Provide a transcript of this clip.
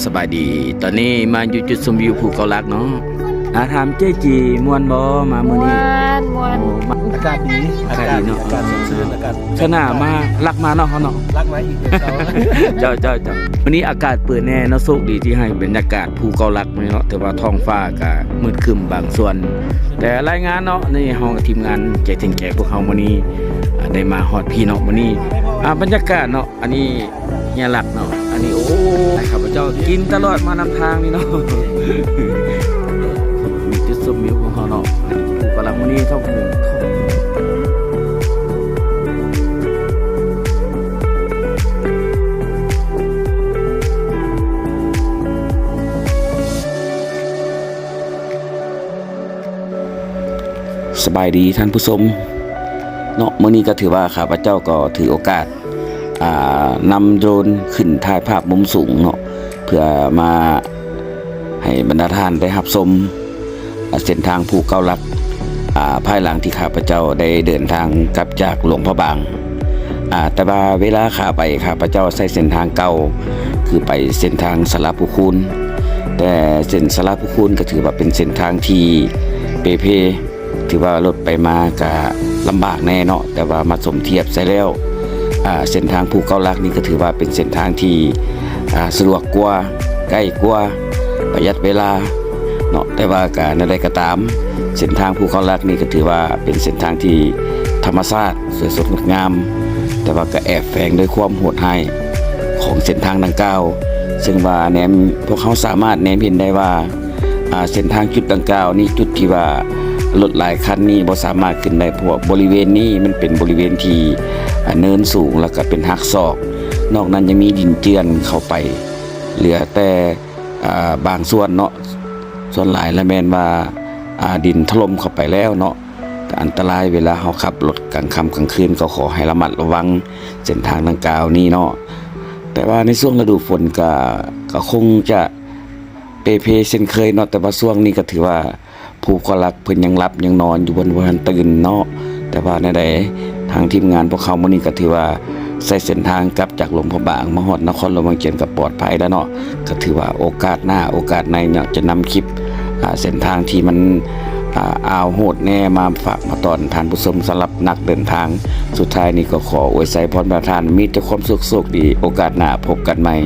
ສະບາຍດີ ຕອນນີ້ມາຢູ່ຈຸດຊົມວິວພູເກົ້າຫຼັກເນາະ. ອາ ຖາມເຈ້ຈີ່ ມ່ວນບໍ່ມາມື້ນີ້? ມ່ວນ ມ່ວນ. ໂອ້ ອາກາດດີ ອາກາດດີເນາະ ອາກາດສົດຊື່ນ ອາກາດ ຊະໜ້າມາ ລັກມາເນາະ ເຮົາເນາະ ລັກມາອີກເຈົ້າ. ເຈົ້າ ເຈົ້າ ເຈົ້າ. ມື້ນີ້ອາກາດເປີດແດ່ເນາະ ໂຊກດີທີ່ໃຫ້ບັນຍາກາດພູເກົ້າຫຼັກນີ້ເນາະ ແຕ່ວ່າທ້ອງຟ້າກະມືດຄຶ້ມບາງສ່ວນ ແຕ່ລາຍງານເນາະ ນີ້ເຮົາກັບທີມງານໃຈເຖິງແກ່ພວກເຮົາມື້ນີ້ ອາ ໄດ້ມາຮອດພີ້ເນາະ. ມື້ນີ້ ອາ ບັນຍາກາດເນາະ ອັນນີ້ເຮຍລັກເນາະ ອັນນີ້ ໂອ້ ໃຫ້ຂ້າພະເຈົ້າກິນຕະຫຼອດມານຳທາງນີ້ເນາະ. ມີຈຸດຊົມວິວຂອງເຮົາເນາະ ກຳລັງມື້ນີ້ເທົ່າ ສະບາຍດີທ່ານຜູ້ຊົມເນາະ. ມື້ນີ້ກໍຖືວ່າຂ້າພະເຈົ້າກໍຖືໂອກາດ ອ່າ ນຳໂດຣນຂຶ້ນຖ່າຍພາບມຸມສູງເນາະ ເພື່ອມາໃຫ້ບັນດາທ່ານໄດ້ຮັບຊົມ ອ່າ ເສັ້ນທາງພູເກົ້າຫຼັກ ອ່າ ພາຍຫຼັງທີ່ຂ້າພະເຈົ້າໄດ້ເດີນທາງກັບຈາກຫຼວງພະບາງ. ອ່າ ແຕ່ວ່າເວລາຂາໄປ ຂ້າພະເຈົ້າໃຊ້ເສັ້ນທາງເກົ່າ ຄືໄປເສັ້ນທາງສາລາພູຄູນ ແຕ່ເສັ້ນສາລາພູຄູນກໍຖືວ່າເປັນເສັ້ນທາງທີ່ເປ່ເພ ຖືວ່າລົດໄປມາກະລຳບາກແດ່ເນາະ ແຕ່ວ່າມາສົມທຽບໃສ່ແລ້ວ ອ່າ ເສັ້ນທາງພູເກົ້າຫຼັກນີ້ກໍຖືວ່າເປັນເສັ້ນທາງທີ່ ອ່າ ສະດວກກວ່າ ໃກ້ກວ່າ ປະຢັດເວລາເນາະ. ແຕ່ວ່າກະແນວໃດກໍຕາມ ເສັ້ນທາງພູເກົ້າຫຼັກນີ້ກໍຖືວ່າເປັນເສັ້ນທາງທີ່ທຳມະຊາດ ສວຍສົດງົດງາມ ແຕ່ວ່າກໍແອບແຝງດ້ວຍຄວາມໂຫດຮ້າຍຂອງເສັ້ນທາງດັ່ງກ່າວ ເຊິ່ງວ່າແນມ ພວກເຮົາສາມາດແນມເຫັນໄດ້ວ່າ ອ່າ ເສັ້ນທາງຈຸດດັ່ງກ່າວນີ້ ຈຸດທີ່ວ່າລົດຫຼາຍຄັນນີ້ບໍ່ສາມາດຂຶ້ນໄດ້ ເພາະວ່າບໍລິເວນນີ້ມັນເປັນບໍລິເວນທີ່ ອ່າ ເນີນສູງ ແລ້ວກໍເປັນຮາກຊອກ ນອກນັ້ນຍັງມີດິນເຈື່ອນເຂົ້າໄປ ເຫຼືອແຕ່ ອ່າ ບາງສ່ວນເນາະ ສ່ວນຫຼາຍລະແມ່ນວ່າ ອ່າ ດິນຖະຫຼົ່ມເຂົ້າໄປແລ້ວເນາະ ກໍອັນຕະລາຍເວລາເຮົາຂັບລົດກາງຄ່ຳກາງຄືນ ກໍຂໍໃຫ້ລະມັດລະວັງເສັ້ນທາງດັ່ງກ່າວນີ້ເນາະ. ແຕ່ວ່າໃນຊ່ວງລະດູຝົນກໍ ກໍຄົງຈະເປ່ເພເຊັ່ນເຄີຍເນາະ ແຕ່ວ່າຊ່ວງນີ້ກໍຖືວ່າ ພູເກົ້າຫຼັກເພິ່ນຍັງຫຼັບຍັງນອນຢູ່ ເພິ່ນບໍ່ທັນຕື່ນເນາະ. ແຕ່ວ່າແນວໃດ ທາງທີມງານພວກເຮົາມື້ນີ້ກໍຖືວ່າໃຊ້ເສັ້ນທາງກັບຈາກຫຼວງພະບາງມາຮອດນະຄອນຫຼວງວຽງຈັນກໍປອດໄພແລ້ວເນາະ. ກໍຖືວ່າໂອກາດໜ້າໂອກາດໃນເນາະ ຈະນຳຄລິບ ອ່າ ເສັ້ນທາງທີ່ມັນ ອ່າ ອ່າວໂຫດແດ່ມາຝາກມາຕ້ອນທ່ານຜູ້ຊົມ ສຳລັບນັກເດີນທາງ. ສຸດທ້າຍນີ້ກໍຂໍອວຍໄຊພອນບັນດາທ່ານ ມີແຕ່ຄວາມສຸກໂຊກດີ ໂອກາດໜ້າພົບກັນໃໝ່.